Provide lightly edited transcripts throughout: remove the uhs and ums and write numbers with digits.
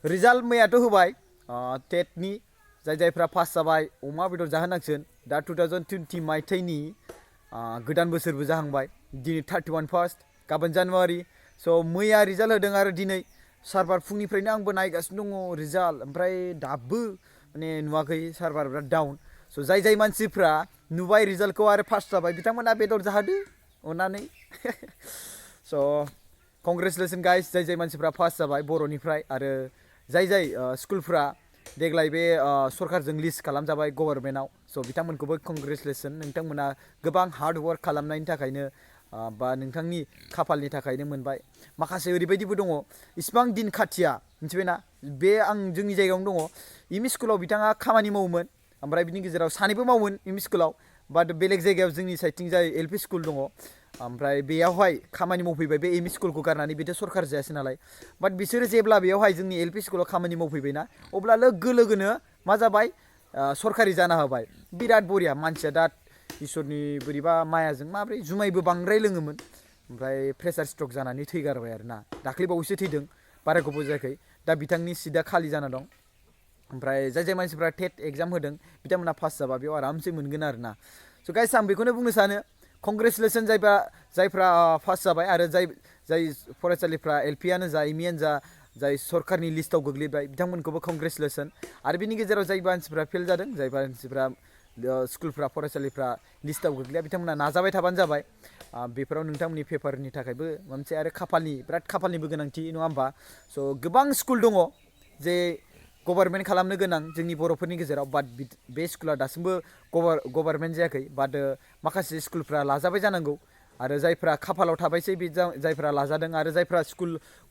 result मैयाथ' होबाय टेटनि जायफ्रा pass जाबाय अमा बेदर जाहोनांसिगोन दा 2020 मायथाइनि गोदान बोसोरबो जाहांबाय दिनै 31 फार्स्ट गाबोन जानुवारि स' मैया रिजाल्ट होदों आरो दिनै सार्भार फुंनिफ्रायनो आंबो नायगासिनो दङ रिजाल्ट ओमफ्राय दाबो माने नुवाखै सार्भार बिराद डाउन स' जाय मानसिफ्रा नुबाय रिजाल्टखौ आरो पास जाबाय बिथांमोना बेदर जाहोदो अननानै स' कंग्रेचुलेसन गाइस जाय मानसिफ्रा पास जाबाय बर'निफ्राय आरो जाय स्कुलफ्रा देग्लाय बे सरकारजों लिस्ट खालामजाबाय गभर्नमेन्टआव स' बिथांमोनखौबो कंग्रेचुलेसन नोंथांमोना गोबां हार्ड वर्क खालामनायनि थाखायनो बा नोंथांनि खाफालनि थाखायनो मोनबाय माखासे ओरैबायदिबो दङ इसिबां दिन खाथिया मिथिबायना बे आं जोंनि जायगायावनो दङ एम इ स्कुलाव बिथाङा खामानि मावोमोन ओमफ्राय बिनि गेजेराव सानैबो मावोमोन एम इ स्कुलाव बाट बेलेग जायगायाव जोंनि साइडथिं जाय एल पि स्कुल दङ ओमफ्राय बेयावहाय खामानि मावफैबाय बे एम इ स्कुलखौ गारनानै बेथ' सरकार जायासै नालाय बाट बिसोरो जेब्ला बेयावहाय जोंनि एल पि स्कुलाव खामानि मावफैबायना अब्ला लोगो लोगोनो मा जाबाय सरकारि जाना होबाय बिराद बरिया मानसिया दा इसोरनि बोरैबा मायाजों माब्रै जुमायबो बांद्राय लोङोमोन ओमफ्राय प्रेसार स्ट्रक जानानै थैगारबाय आरो ना दाख्लैबावैसो थैदों बारा गोबाव जायाखै दा बिथांनि सिटआ खालि जाना दं ओमफ्राय जाय मानसिफ्रा टेट एग्जाम होदों बिथांमोना पास जाबा बेयाव आरामसे मोनगोन आरो ना स' गाइस आं बेखौनो बुंनो सानो कंग्रेचुलेसन जायफ्रा पास जाबाय आरो जाय फरायसालिफ्रा एल पिआनो जा एम इआनो जा जाय सरकारनि लिस्टआव गोग्लैबाय बिथांमोनखौबो कंग्रेचुलेसन आरो बिनि गेजेराव जाय मानसिफ्रा फेल जादों जाय मानसिफ्रा स्कुलफ्रा फरायसालिफ्रा लिस्टआव गोग्लैया बिथांमोना नाजाबाय थाबानो जाबाय बेफोराव नोंथांमोननि पेपारनि थाखायबो मोनसे आरो बिराद खाफालनिबो गोनांथि नङा होमबा स' गोबां स्कुल दङ जे गभर्नमेन्ट खालामनो गोनां जोंनि बर'फोरनि गेजेराव बाट बे स्कुला दासिमबो गभर्नमेन्ट जायाखै बाट माखासे स्कुलफ्रा लाजाबाय जानांगौ आरो जायफ्रा खाफालाव थाबायसै बे जायफ्रा लाजादों आरो जायफ्रा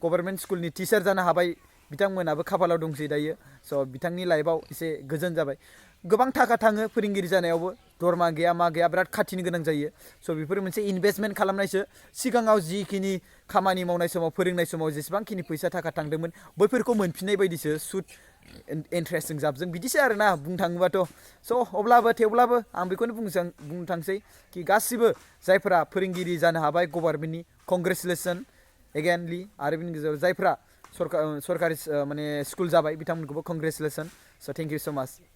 गभर्नमेन्ट स्कुलनि टिचार जानो हाबाय बिथांमोनाबो खाफालाव दंसै दायो स' बिथांनि लाइफआव एसे गोजोन जाबाय गोबां थाखा थाङो फोरोंगिरि जानायावबो दरमा गैया मा गैया बिराद खाथिनो गोनां जायो स' बेफोर मोनसे इनभेस्टमेन्ट खालामनायसो सिगाङाव जिखिनि खामानि मावनाय समाव फोरोंनाय समाव जेसेबांखिनि फैसा थाखा थांदोंमोन बैफोरखौ मोनफिननाय बायदिसो सुद इन्ट्रेस्टजों जाबजों बिदिसो आरोना बुंनो थाङोबाथ' स' थेवब्लाबो आं बेखौनो बुंनो थांसै कि गासिबो जायफ्रा फोरोंगिरि जानो हाबाय गभर्नमेन्टनि कंग्रेचुलेसन एगेनलि आरो बिनि गेजेराव जायफ्रा सरकारि माने स्कुल जाबाय बिथांमोनखौबो कंग्रेचुलेसन स' थेंक इउ स' माच